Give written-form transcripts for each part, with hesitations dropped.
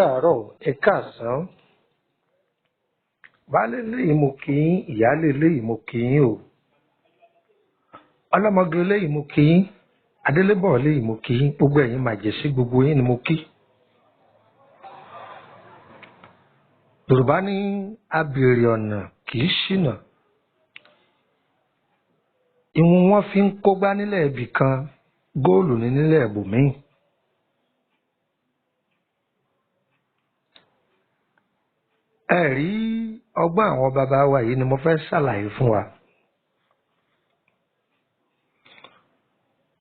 Káàárọ̀, ẹ káàsán. Baálé léyìí mo kí yín, ìyáálé léyìí mo kí yín o. Ọlọ́mọge léyìí mo kí yín, adélébọ̀ léyìí mo kí yín, gbogbo ẹ̀yin màjèṣí gbogbo yín ni mo kí. Yorùbá ní abèrè ọ̀nà kì í ṣìnà. Ìwọ̀n wọn fi ń kógbá nílẹ̀ ibì kan, góòlù ní nílẹ̀ ibòmíì. Ẹ rí ọgbọ́n àwọn bàbá wa yìí ni mo fẹ́ ṣàlàyé fún wa.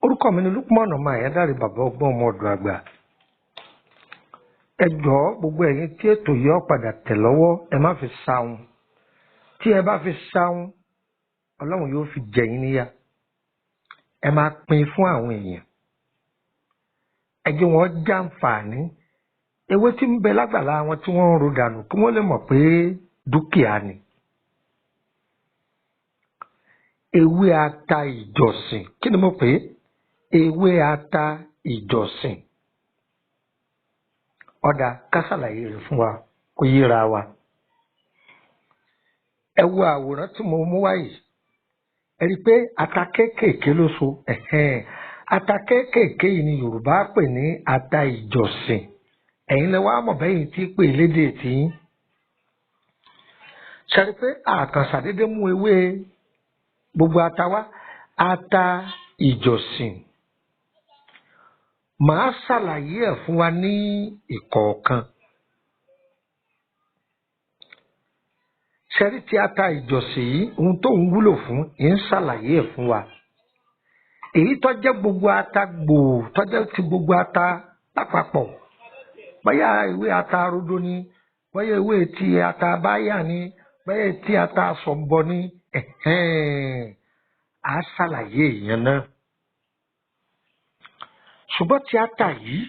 Orúkọ mi ni Lukman ọmọ Àyádáre, bàbá ọgbọ́n ọmọ ọ̀dọ̀ àgbà. Ẹ jọ̀ọ́, gbogbo ẹ̀yin tí ètò yìí ó padà tẹ̀ lọ́wọ́, ẹ má fi sáhun. Tí ẹ bá fi sáhun, Ọlọ́run yóò fi jẹ yín níyà. Ẹ máa pín fún àwọn èèyàn. Ẹ jẹ́ wọn jàǹfààní. Ewé tí ń bẹ lágbàlá wọn tí wọ́n ń ro dànù kí wọ́n lè mọ̀ pé dúkìá ni. Ewé ata ìjọsìn. Kí ni mo pè é? Ewé ata ìjọsìn. Ọ̀dà ká ṣàlàyé rẹ̀ fún wa kó yéra wa. Ẹ wo àwòrán tí mo mú wá yìí. Ẹ rí i pé ata kéékèèké ló so. Ẹ̀hẹ́n. Ata kéékèèké yìí ni Yorùbá pè ní ata ìjọsìn. Ẹ̀yin lẹ wá mọ̀ bẹ́yìn tí pè lédè tiyín. Ṣe rí i pé àkànṣàdédé mú ewé gbogbo ata wá? Ata ìjọsìn. Màá ṣàlàyé ẹ̀ fún wa ní ìkọ̀ọ̀kan. Ṣe rí tí ata ìjọsìn yìí, ohun tó ń wúlò fún, ń ṣàlàyé ẹ̀ fún wa. Èyí tó jẹ́ gbogbo ata gbòò, tó jẹ́ ti gbogbo ata lápapọ̀. Bóyá ewé ata rodo ni, bóyá ewé ti ata báyà ni, bóyá ti ata sọ̀mbọ̀ ni, ẹ̀hẹ́n, á ṣàlàyé ìyẹn náà. Ṣùgbọ́n tí ata yìí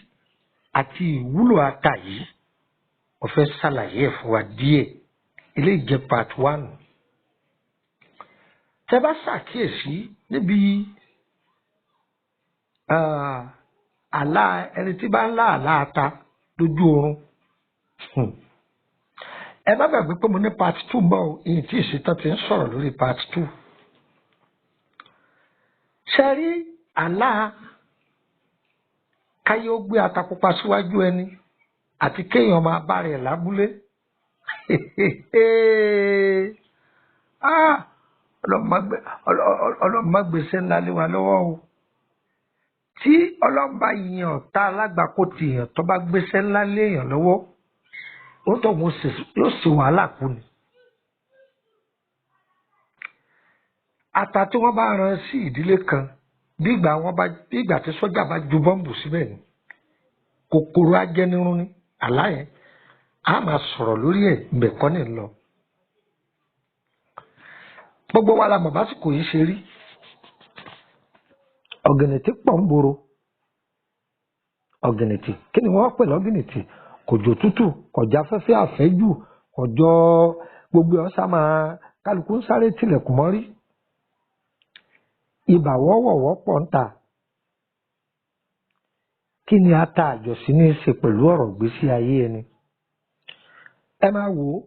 àti ìwúlò ata yìí, mo fẹ́ ṣàlàyé ẹ̀ fún wa díẹ̀. Eléyìí jẹ́ part one. Tẹ́ bá ṣàkíyèsí níbi àlá ẹni tí bá ń lá àlá ata lójú oorun. Ẹ má gbàgbé pé mo ní part two bọ̀ o, ìyìn tí ìṣetán ti ń sọ̀rọ̀ lórí part two. Ṣé rí àlá káyé ó gbé ata pupa síwájú ẹni àti kéèyàn máa bá rẹ̀ lábúlé? Ọlọ́run má gbèsè ńlá lé wa lọ́wọ́ o. Tí Ọlọ́run bá yan ọ̀tá alágbàkó ti yàn tó bá gbéṣẹ́ ńlá léèyàn lọ́wọ́, ó tó wọn yóò ṣe wàhálà kú ni. Ata tí wọ́n bá rán sí ìdílé kan, bí ìgbà tí sọ́jà bá ju bọ́ǹbù síbẹ̀ ni, kòkòrò ajẹnirun ni àlá yẹn. A máa sọ̀rọ̀ lórí ẹ̀ mbẹ̀kọ́ ní lọ. Gbogbo wa la mọ̀ básìkò yìí ṣe rí. Ọ̀gìnìtì pọ̀ ń gbòòrò. Ọ̀gìnìtì, kí ni wọ́n pè lọ́gìnìtì? Kò jò tútù, kò já fẹ́fẹ́ àfẹ́jù, kò jọ gbogbo ọ̀sá máa kálukú ń sáré tilẹ̀kùn mọ́rí. Ibà wọ́wọ̀wọ́ pọ̀ ń ta. Kí ni ata àjọsìn ní í ṣe pẹ̀lú ọ̀rọ̀ ìgbésí ayé ẹni? Ẹ máa wò ó,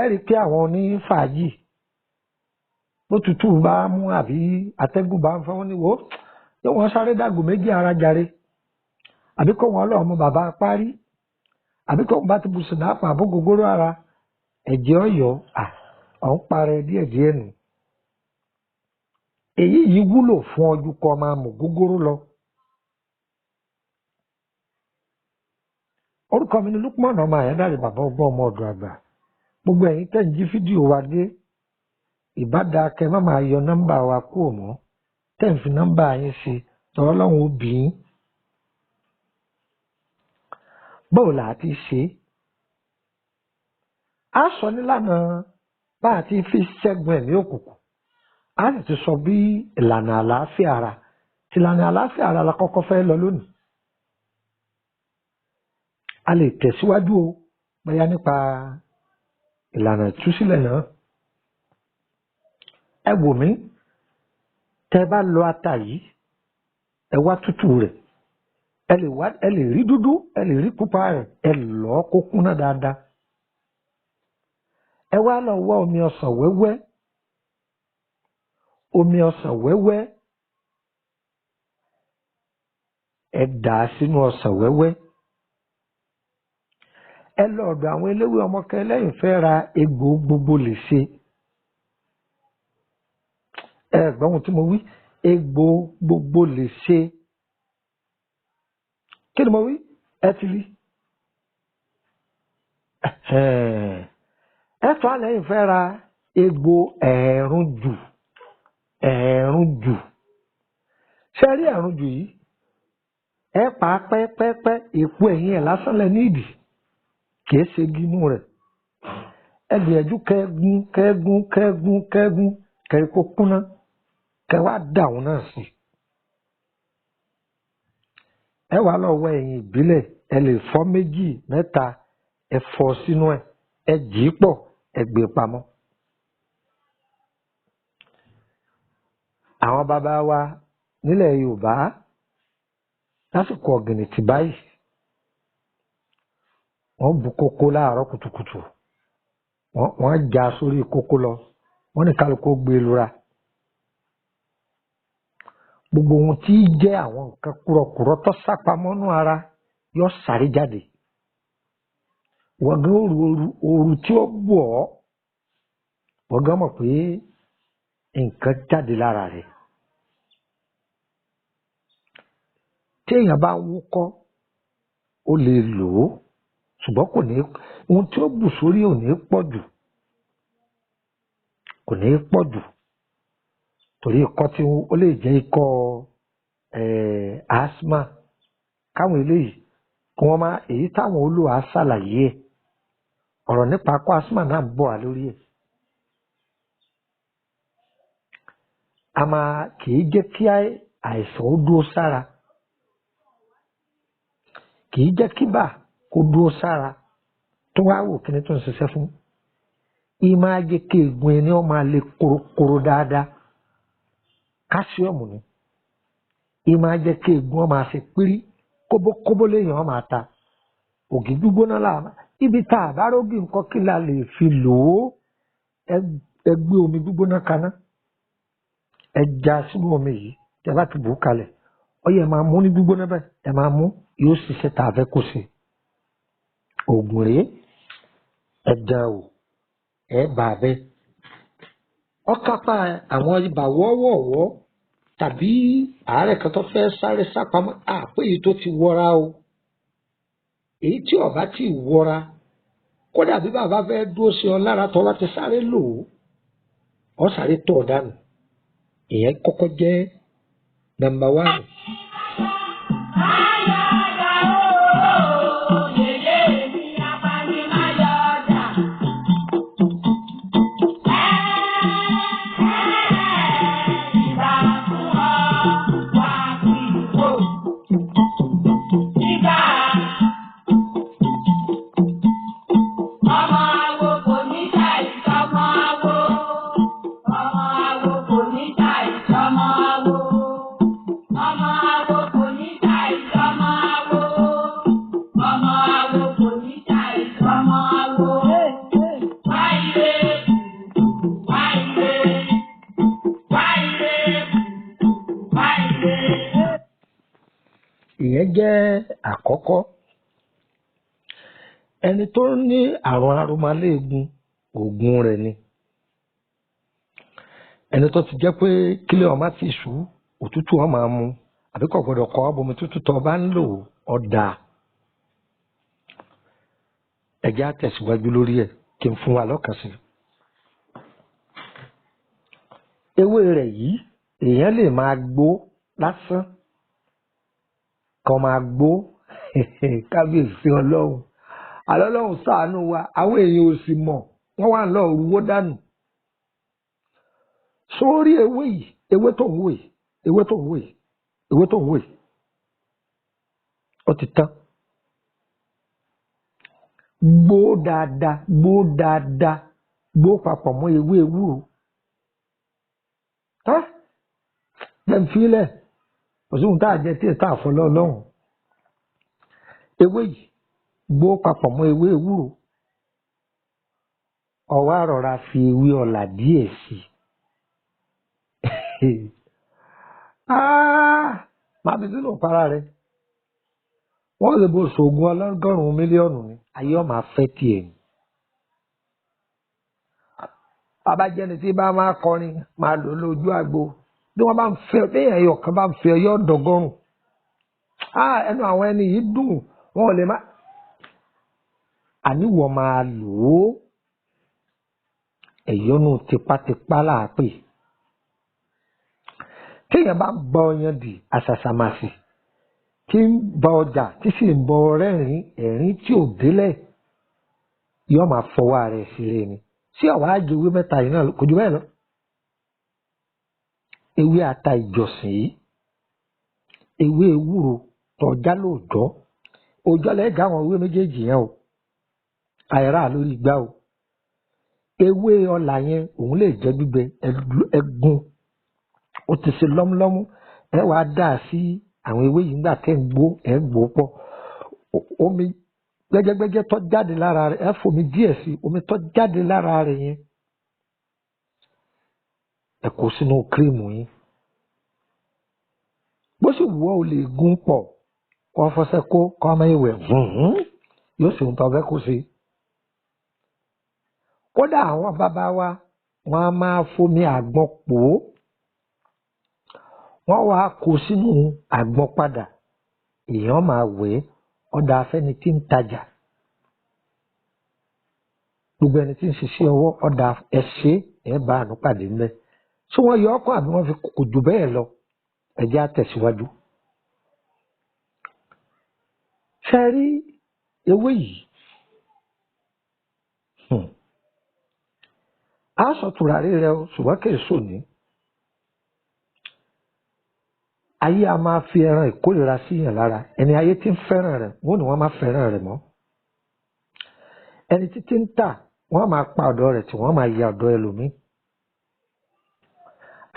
ẹ rí i pé àwọn onífàájì bó tutù bá mú àbí atẹ́gùn bá ń fẹ́ wọ́n ní wò ó, yóò wọ́n sáré dàgbò méjì ara jàre, àbí kó wọn lọ́ọ́ mú bàbá parí, àbí kó wọn bá ti bu sìnáàpù àbó gogoro ara, ẹ̀jẹ̀ ọ̀yọ́ à ọ̀ ń parẹ́ díẹ̀díẹ̀ nù. Èyí yìí wúlò fún ọdún kọ́ máa mú gógóró lọ. Orúkọ mi ni Lukman ọmọ Àyádáre, bàbá ọgbọ́n ọmọ ọ̀dọ̀ àgbà. Gbogbo ẹ̀yin tẹ́ ń jí fídíò wa dé, ìbáda kẹ má máa yọ nọ́mbà wa kúrò mọ́, tẹ́ ń fi nọ́mbà yín sí, tọ́rọ́ lọ́hùn ó bì í. Báwo là á ti ṣe é? A sọ nílànà bá a ti fi ṣẹ́gun ẹ̀mí òkùnkùn. A sì ti sọ bí ìlànà àlàáfíà ara. Tìlànà àlàáfíà ara la kọ́kọ́ fẹ́ lọ lónìí. A lè tẹ̀síwájú o, bóyá nípa ìlànà ìtúsílẹ̀ náà. Ẹ wò mí, tẹ́ bá lọ ata yìí, ẹ wá tútù rẹ̀, Ẹ lè wá, ẹ lè rí dúdú, ẹ lè rí pupa rẹ̀, ẹ lọ̀ ọ́ kó kúnná dáadáa. Ẹ wá lọ wá omi ọsàn wẹ́wẹ́, omi ọsàn wẹ́wẹ́, ẹ dà á sínú ọsàn wẹ́wẹ́. Ẹ lọ ọ̀dọ̀ àwọn eléwé ọmọkẹ́ lẹ́yìn fẹ́ ra egbò gbogbo lè ṣe. Ẹ gbọ́ ohun tí mo wí, egbò gbogbo lè ṣe. Kí ni mo wí? Ẹ ti rí. Ẹ tọ́ àlẹ́yìn fẹ́ ra egbò ẹ̀ẹ̀rún jù, ẹ̀ẹ̀rún jù. Ṣé ẹ rí ẹ̀ẹ̀rún jù yìí? Ẹ pa á pẹ́pẹ́pẹ́, èpo ẹ̀yìn ẹ̀ lásán lẹ ní ìdì, kìí ṣe igi inú rẹ̀. Ẹ gbìyànjú kẹ́gún kẹ́gún kẹ́gún kẹ́gún kẹ́rí kó kúnná, kẹ́ wá dà òun náà sí. Ẹ wá lọ wọ ẹ̀yìn ìbílẹ̀, ẹ lè fọ́ méjì mẹ́ta, ẹ fọ́ sínú ẹ̀, ẹ jì í pọ̀, ẹ gbé pamọ́. Àwọn bàbá wa nílẹ̀ Yorùbá lásìkò ọ̀gìnìtì báyìí, wọ́n bu kókó láàárọ̀ kùtùkùtù, wọ́n já sórí kókó lọ, wọ́n ní kálukú gbé lura. Gbogbo ohun tí í jẹ́ àwọn nǹkan kúrọ̀kúrọ̀ tó sápamọ́ nú ara yóò sáré jáde. Wọ́n gan òru òru tí ó bù ọ́, wọ́n gan mọ̀ pé nǹkan jáde lára rẹ̀. Tí èèyàn bá ń wúkọ́, ó lè lò ó, ṣùgbọ́n kò ní, ohun tí ó bù sórí ò ní pọ̀ jù, kò ní pọ̀ jù. Torí ikọ́ tí ó lè jẹ́ ikọ́ asthma. Káwọn eléyìí kí wọ́n máa, èyí táwọn olùwà ṣàlàyé ẹ̀. Ọ̀rọ̀ nípa akọ́ asthma náà ń bọ̀ wá lórí ẹ̀. A máa kì í jẹ́ kí àìsàn ó dúró sára, kì í jẹ́ kí bà kó dúró sára. Tó wá wò kíni tó ń ṣiṣẹ́ fún. Í máa jẹ́ kí eegun ẹni ó máa le korokoro dáadáa. Kásíọ̀mù ni. Í máa jẹ́ kí eegun ó máa ṣe pírí, kóbókóbó léèyàn ó máa ta. Ògì gbígbóná là, ibi tá a bá rógì nǹkan kí la lè fi lò ó. Ẹ gbé omi gbígbóná kaná. Ẹ já sínú omi yìí, tí ẹ bá ti bù ú kalẹ̀. Ó yẹ máa mú ní gbígbóná bẹ́ẹ̀, ẹ máa mú, yóò ṣiṣẹ́ tá a fẹ́ kó ṣe. Ògùn rèé, ẹ dán wò, ẹ bà á bẹ́ẹ̀. Ó kápá àwọn ibà wọ́wọ́wọ́ tàbí àárẹ̀ kan tó fẹ́ sáré sápamọ́, àpé èyí tó ti wọra o. Èyí tí ó bá ti wọra, kódà bí bàbá fẹ́ dúró sí ọ lára tó bá ti sáré lò ó, ọ sáré tọ̀ ọ́ dànù. Ìyẹn kọ́kọ́ jẹ́ nọ́mbà wánù. Ìyẹn jẹ́ àkọ́kọ́. Ẹni tó ní àrùn aromọléegun, òògùn rẹ̀ ni. Ẹni tó ti jẹ́ pé kílẹ̀ ọmọ ti ṣú, òtútù ó máa mu, àbí kò gbọdọ̀ kọ́ bomi tútù tó bá ń lò ó dáa. Ẹ jẹ́ á tẹ̀síwájú lórí ẹ̀ kí n fún wa lọ́kàn sí. Ewé rẹ̀ yìí, èèyàn lè máa gbó lásán, kan máa gbó. Kábíyèsí Ọlọ́run. Àlọ́ Ọlọ́run ṣàánú wa, àwọn èèyàn ò sì mọ̀, wọ́n wà lọ ruwó dànù. Sórí ewé yìí, ewé tó ń wò yìí, ewé tó ń wò yìí, ewé tó ń wò yìí, ó ti tán. Gbó dáadáa, gbó dáadáa, gbó papọ̀ mọ́ ewé ewúro. Tá? Jẹ́ n fílẹ̀. Kò sí ohun tá a jẹ tí ì tá a fọlọ́ Ọlọ́run. Ewé yìí gbó papọ̀ mọ́ ewé ewúro, ó wá rọra fi ewé ọ̀là díẹ̀ sí i. Máa fi sínú para rẹ̀. Wọ́n lè bo ṣoògùn ọlọ́gọ́rùn-ún mílíọ̀nù ni ayé ọ̀ máa fẹ́ tiẹ̀ ni. Bàbá jẹ́ni tí bá máa kọrin máa lò lójú àgbo. Bí wọ́n bá ń fẹ́ bí èèyàn ẹyọ kan bá ń fẹ́ yọ dọ̀gọ́rùn. Ẹnu àwọn ẹni yìí dùn, wọn ò lè má. Àníwọ̀ máa lò ó. Ẹ̀yọ́nú tipátipá làápè. Téèyàn bá ń bọ ọyàn dì àṣàṣàmàṣì, tí ń bọ ọjà tí sì ń bọ rẹ́rìn-ín ẹ̀rín tí ò délẹ̀, yóò máa fọwọ́ ara ẹ̀ ṣeré ni. Sí ọ̀wá àjò ewé mẹ́ta yìí náà kò jù bẹ́ẹ̀ lọ. Ewé ata ìjọsìn yìí, ewé ewúro tọ́já lóòjọ́, òòjọ́ lẹ́gàá àwọn ewé méjèèjì yẹn o, àìrá lórí igbá o. Ewé ọlà yẹn òun lè jẹ́ gbígbẹ ẹgún, ó ti ṣe lọ́múlọ́mú, ẹ wàá dà á sí àwọn ewé yìí nígbà tẹ́ ń gbó, ẹ ń gbó pọ̀. Omi gbẹ́jẹ́gbẹ́jẹ́ tó jáde lára rẹ̀, ẹ fomi díẹ̀ sí omi tó jáde lára rẹ̀ yẹn, ẹ kó sínú kírímù yín. Bó sì wù ọ́ o lè gún pọ̀, kó fọṣẹ kó kó ọmọ ìwẹ̀ hùn yóò sì ń tọ́ fẹ́ kó ṣe. Kódà àwọn bàbá wa, wọ́n á máa fomi àgbọn pò ó, wọ́n wá kó sínú àgbọn padà, èèyàn máa wẹ̀ ẹ́. Ọ̀dà afẹ́ni tí ń tajà, gbogbo ẹni tí ń ṣiṣẹ́ ọwọ́, ọ̀dà ẹ̀ṣẹ́ ẹ̀ bá àánú pàdé ńlẹ̀. Tí wọ́n yọ ọkọ̀ àbí wọ́n fi kò jù bẹ́ẹ̀ lọ, ẹ jẹ́ á tẹ̀síwájú. Ṣé ẹ rí ewé yìí? A sọ tùràrí rẹ o, ṣùgbọ́n kì í sòní. Ayé a máa fi ẹran ìkórìíra sí yàn lára. Ẹni ayé tí ń fẹ́ràn rẹ̀, wọ́n ní wọ́n máa fẹ́ràn rẹ̀ mọ́. Ẹni títí ń tà, wọ́n máa pa ọ̀dọ̀ rẹ̀ tí wọ́n máa ya ọ̀dọ̀ ẹlòmíì.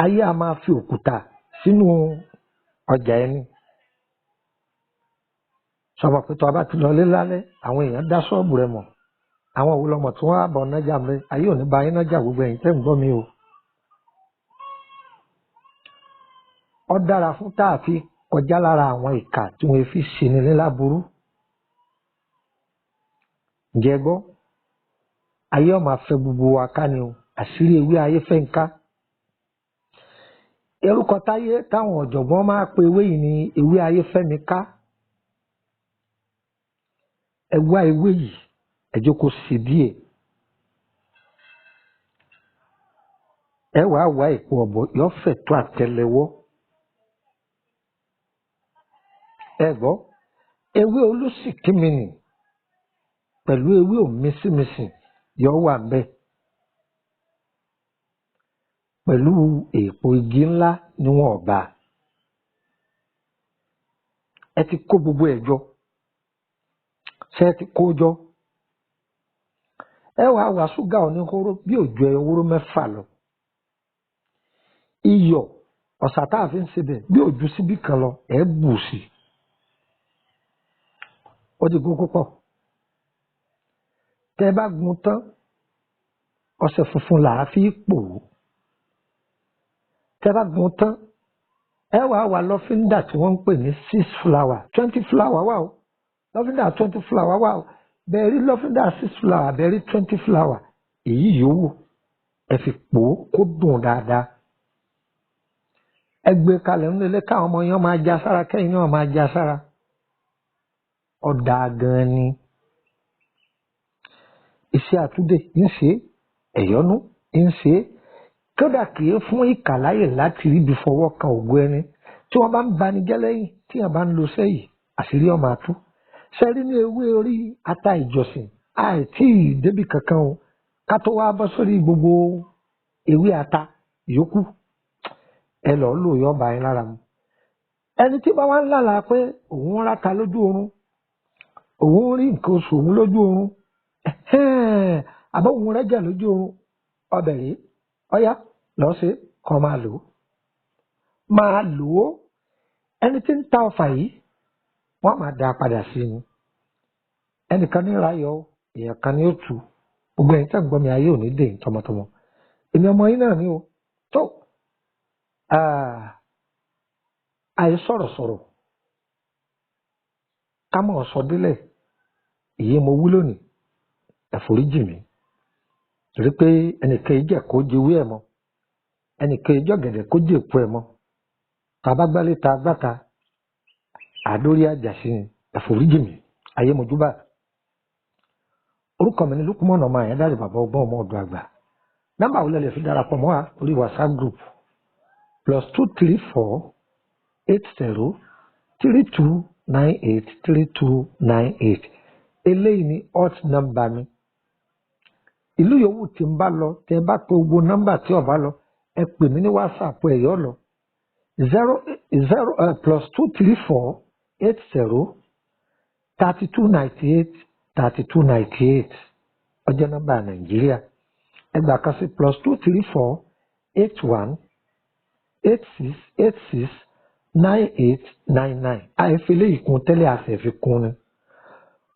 Ayé a máa fi òkúta sínú ọjà ẹni. Sọ̀rọ̀ pé tó a bá ti lọ lé lálẹ́, àwọn èèyàn dá ṣọ́ọ̀bù rẹ̀ mọ̀. Àwọn òwú lọmọ tí wọ́n á bọ̀ nájà mi, ayé ò ní ba yín nájà gbogbo ẹ̀yin tẹ́ ń gbọ́ mi o. Ó dára fún tá a fi kọjá lára àwọn ìkà tí wọ́n fi ṣeni ní láburú. Ǹjẹ́ gbọ́? Ayé ó máa fẹ́ gbogbo wa ká ni o, àṣírí ewé ayé fẹ́ ń ká. Orúkọ táyé táwọn ọ̀jọ̀gbọ́n máa pe ewé yìí ní ewé ayé fẹ́ mi ká. Ẹ wá ewé yìí, ẹ jókòó sí díẹ̀. Ẹ wàá wá èpo ọ̀bọ, yóò fẹ̀ tó àtẹ́lẹwọ́. Ẹ gbọ́, ewé olùsìkímìnì pẹ̀lú ewé òmísìmísì yóò wà ńbẹ̀ pẹ̀lú èèpo igi ńlá níwọ̀n ọ̀ba. Ẹ ti kó gbogbo ẹ̀ jọ. Ṣé ẹ ti kó jọ? Ẹ wàá wá ṣúgà oníhóró bí òjò ewúro mẹ́fà lọ. Iyọ̀ ọ̀sà tá a fi ń sebẹ̀ bí òjú síbí kan lọ, ẹ bù sí i. Ó ti gún púpọ̀. Tẹ́ ẹ bá gún tán, ọṣẹ funfun là á fi pò ó. Tẹ́ ẹ bá gún tán, ẹ wàá wá lọ́fíńdà tí wọ́n ń pè ní 6 flower, 20 flower wà o. Lọ́fíńdà 20 flower wà o. Bẹ́ẹ̀ rí lọ́fíńdà 6 flower, bẹ́ẹ̀ rí 20 flower. Èyí yòówù ẹ fi pò ó kó dùn dáadáa. Ẹ gbé kalẹ̀ ńlẹ́lẹ́ káwọn ọmọ yẹn máa já sára, kẹ́yìn náà máa já sára. Ọ̀dà gan-an ni. Iṣẹ́ àtúndè ń ṣe, ẹ̀yọ́nú ń ṣe. Kódà kì í fún ìkà láyè láti ríbi fọwọ́ kan ògo ẹni. Tí wọ́n bá ń banijẹ́ lẹ́yìn, tí wọ́n bá ń lo sẹ́yìn, àṣírí ó máa tú. Ṣé rí ní ewé orí ata ìjọsìn, àìtí débì kankan o. Ká tó wá bọ́ sórí gbogbo ewé ata yòókù, ẹ lọ́ọ́ lò yọ́ bá yín lára mu. Ẹni tí bá wá ń lálàá pé òun ń ráta lójú oorun, òun rí nǹkan oṣù òun lójú oorun, àbọ̀ òun rẹ́jà lójú oorun, ọbẹ̀ rèé, ọ̀yá lọ́ọ́ ṣe kọ́ máa lò ó. Máa lò ó. Ẹni tí ń ta ọfà yìí, wọ́n máa dá a padà sí ni. Ẹnìkan ní ìráyọ̀, èèyàn kan ní ó tu. Gbogbo ẹ̀yin tẹ́ ń gbọ́ mi, ayé ò ní dè yín tọmọtọmọ. Èmi ọmọ yín náà ni o. Tó àì sọ̀rọ̀sọ̀rọ̀ ká mọ̀ sọ délẹ̀. Èyí mo wí lónìí, ẹ̀foríjì mi, torí pé ẹnìkan ìjẹ́ kó jewé ẹ̀ mọ́, ẹnìkan ìjọ́gẹ̀dẹ̀ kó jèpo ẹ̀ mọ́. Tá a bá gbálé ta gbáta, àdórí àjàsí ni. Ẹ̀foríjì mi, ayé mojúbà. Orúkọ mi ni Lukumọ̀nà ọmọ Àyàndáre, bàbá ọgbọ́n, ọmọ ọ̀dọ̀ àgbà. Nọ́mbà wo lẹ lè fi darapọ̀ mọ́ wa orí WhatsApp group? +234 80 3298 3298. Eléyìí ni hot number mi. Ìlú yòówù tí ń bá lọ, tẹ bá pe gbogbo nọ́mbà tí ó bá lọ, ẹ pè mí ní WhatsApp, ẹ yọ lọ. 0 0 +234 80 3298 3298, ọjọ́ nọ́mbà Nàìjíríà. Ẹgbàá kan sí +234 81 86 86 98 99. Àìfi eléyìí kún tẹ́lẹ̀, àṣẹ fi kún ni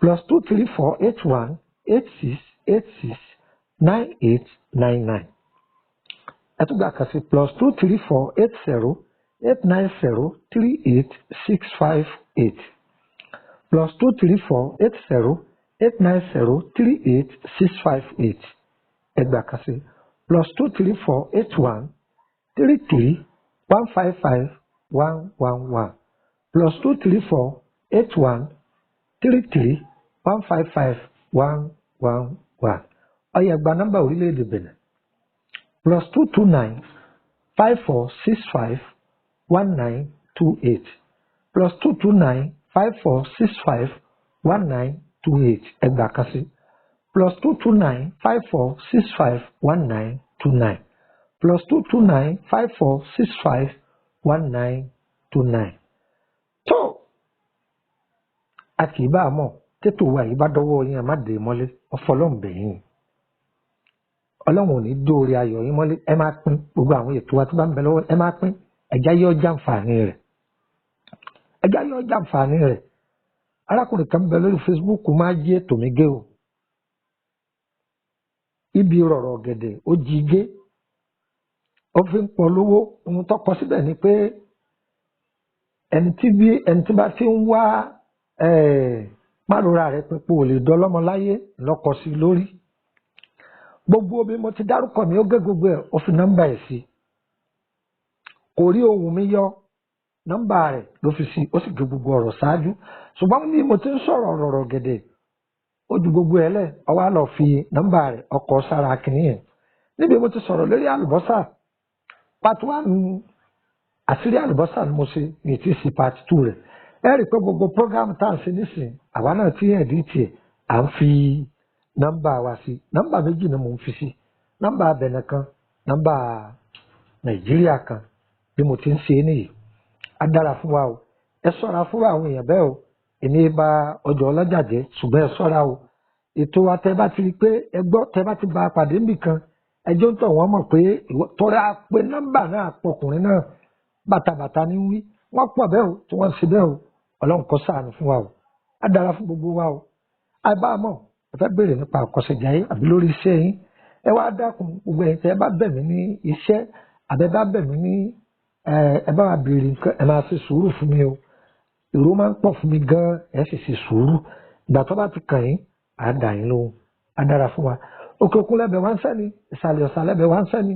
+234 81 86 86 98 99. Ẹtúgbà kan sí +234 80 890 38658, +234 80 890 38658. Ẹgbàá kan sí +234 81 33 155 111, +234 81 33 155 111. Ó yá, gba nọ́mbà orílẹ̀-èdè Benin: +229 54 65 19 28, +229 54 65 19 28. Ẹgbàá kan sí +229 54 65 19 29, +229 54 65 19 29. Tó a kì í bá a mọ̀ tètò wa yìí bá dọ́wọ́ yín, ẹ má dé mọ́lé. Ọfọlọ́ǹbẹ̀ yín, Ọlọ́run ò ní dóore ayọ̀ yín mọ́lé. Ẹ máa pín gbogbo àwọn ètò wa tó bá ń bẹ lọ́wọ́, ẹ máa pín. Ẹ̀já yóò jàǹfààní rẹ̀, ẹ̀já yóò jàǹfààní rẹ̀. Arákùnrin kan bẹ lórí Facebook, máa jí ètò mi gé o. Ibi rọ̀rọ̀ ọ̀gẹ̀dẹ̀ ó jí gé, ó fi ń polówó. Ohun tó kọ síbẹ̀ ni pé ẹni tí bí ẹni tí bá ti ń wá márùrà rẹ̀ pípò ò lè dọ́lọ́mọ láyé lọ́kọ sí lórí. Gbogbo omi mo ti dárúkọ mi, ó gé gbogbo ẹ̀, ó fi nọ́mbà ẹ̀ sí. Kò rí ohùn mi yọ, nọ́mbà rẹ̀ ló fi sí, ó sì gé gbogbo ọ̀rọ̀ ṣáájú. Ṣùgbọ́n bí mo ti ń sọ̀rọ̀ ọ̀rọ̀ gẹ̀dẹ̀, ó ju gbogbo ẹ̀ lẹ̀, ó wá lọ fi nọ́mbà rẹ̀ ọkọ̀ sára kìnìún yẹn. Níbi mo ti sọ̀rọ̀ lórí àlùbọ́sà, part one, àṣírí àlùbọ́sà ni mo ṣe ní ti sí part two rẹ̀. Ẹ rí i pé gbogbo program tá à ń ṣe nísìn, àwa náà ti edit ẹ̀, à ń fi nọ́mbà wa sí. Nọ́mbà méjì ni mò ń fi sí: nọ́mbà Benin kan, nọ́mbà Nàìjíríà kan. Bí mo ti ń ṣe é nìyí. Á dára fún wa o. Ẹ ṣọ́ra fún àwọn èèyàn bẹ́ẹ̀ o. Èmi bá ọjọ́ ọlọ́jà jẹ́, ṣùgbọ́n ẹ ṣọ́ra o. Ètò wa, tẹ́ bá ti rí i pé ẹ gbọ́, tẹ́ bá ti bá a pàdé níbì kan, ẹjọ́ ń tọ̀ wọ́n mọ̀ pé tọ́ra pé nọ́mbà náà pọkùnrin náà bàtàbàtà ní wí. Wọ́n pọ̀ bẹ́ẹ̀ o tí wọ́n ń ṣe bẹ́ẹ̀ o. Ọlọ́run kó ṣàánú fún wa o. Á dára fún gbogbo wa o. Àìbámọ̀, ẹ fẹ́ béèrè nípa àkọsẹ̀jáyé àbí lórí iṣẹ́ yín, ẹ wá dákun. Gbogbo ẹ̀yin tẹ́ ẹ bá bẹ̀ mí ní iṣẹ́ àbẹ́ bá bẹ̀ mí ní ẹ bá wa béèrè nǹkan, ẹ máa ṣe sùúrù fún mi o. Èrò máa ń pọ̀ fún mi gan-an. Ẹ sì ṣe sùúrù. Ìgbà tó bá ti kàn yín, à á dà yín lóhùn. Á dára fún wa. Òkè òkun lẹ́bẹ̀ẹ́ wá ń sẹ́ni, ìsàlẹ̀ ọ̀sà lẹ́bẹ̀ẹ́ wá ń sẹ́ni,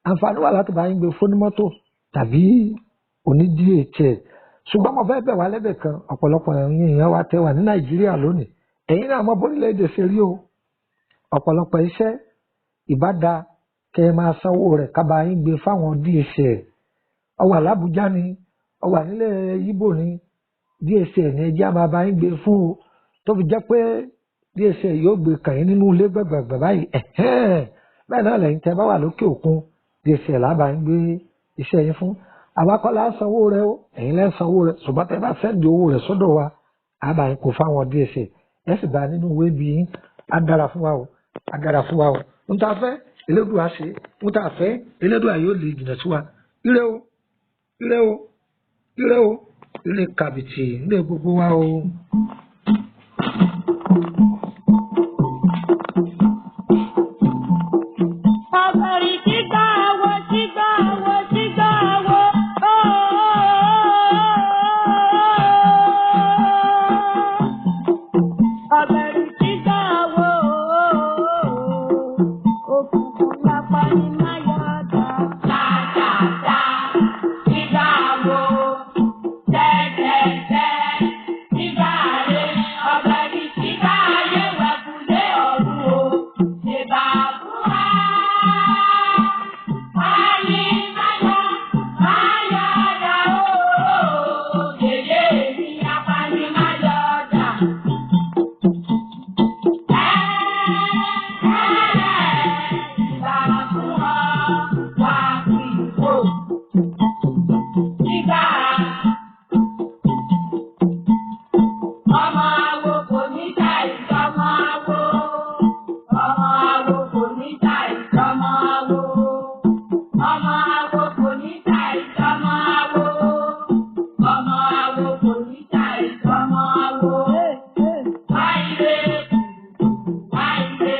àǹfààní wà láti bá yín gbé fóní mọ́tò tàbí oní DHL. Ṣùgbọ́n mo fẹ́ bẹ̀ wá lẹ́bẹ̀ kan. Ọ̀pọ̀lọpọ̀ ẹ̀yin èèyàn wa tẹ́ wà ní Nàìjíríà lónìí, ẹ̀yin náà mọ bórílẹ̀-èdè ṣe rí o. Ọ̀pọ̀lọpọ̀ iṣẹ́ ìbáda kẹ́ ẹ máa sanwó rẹ̀ kábàá yín gbé fáwọn DHL. Ó wà l'Ábújá ni, ó wà nílẹ̀ Ìgbò ni, DHL ní ẹjẹ́ á máa bá yín gbé fún o, tó fi jẹ́ pé DHL yóò gbé kàn yín nínú ilé gbẹ̀gbẹ̀gbẹ̀ báyìí. Bẹ́ẹ̀ náà lẹ́yìn tẹ́ bá wà lókè òkun, DHL á bá yín gbé iṣẹ́ yín fún. Àwa kọ́ la sanwó rẹ̀ o, ẹ̀yin lẹ́ sanwó rẹ̀. Ṣùgbọ́n tẹ́ bá send owó rẹ̀ sọ́dọ̀ wa, á bá yín kó fáwọn DHL, ẹ sì bá nínú ìwé bí yín. Á dára fún wa o, á dára fún wa o. Ń ta fẹ́ Elédùà ṣe, ń ta fẹ́ Elédùà yóò lè jìnnà sí wa. Ire o, ire o, ire o, ire kàbìtì ire gbogbo wa o. Ọ̀gọ̀rì kígbà wo kígbà wo kígbà wo ooo. Ọ̀gọ̀rì kígbà wo òkùnkùn lápá ní máyọ̀dá. Tàtàtà nígbà wo tẹ́tẹ́tẹ́ nígbà rẹ̀ ọ̀gbẹ́ni sígbà ayé wẹ̀kúlé ọ̀run o ṣèbà fún wa. Ayé máyọ̀ máyọ̀dá o yèyé mi apani máyọ̀dá. Ẹ ìbà fún ọ wá ìwò. Nígbà ọmọ awo kò ní ta ìjọmọ awo. Ọmọ awo kò ní ta ìjọmọ awo. Ọmọ awo kò ní ta ìjọmọ awo. Ọmọ awo kò ní ta ìjọmọ awo. Wáyé wáyé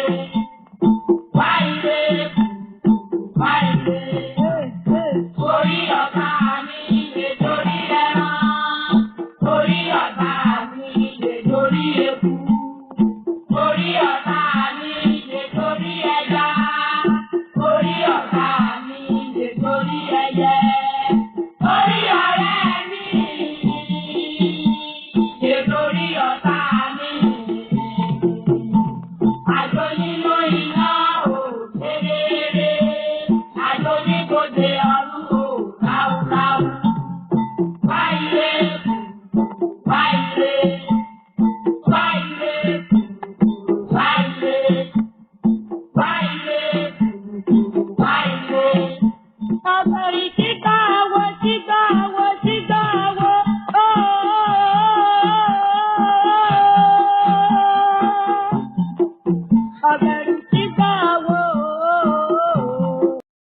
wáyé wáyé. Orí ọ̀tá mi lè torí ẹran. Orí ọ̀tá mi lè torí eku. Orí ọ̀tá mi lè torí ẹja. Orí ọ̀tá mi lè torí ẹyẹ. Orí ọ̀rẹ́ mi lè torí ọ̀tá mi. Àjò nínú iná ò kedere. Àjò níbodè ọ̀run ò ráúráú. Wáyé wáyé wáyé wáyé wáyé wáyé. Ọ̀gọ̀rì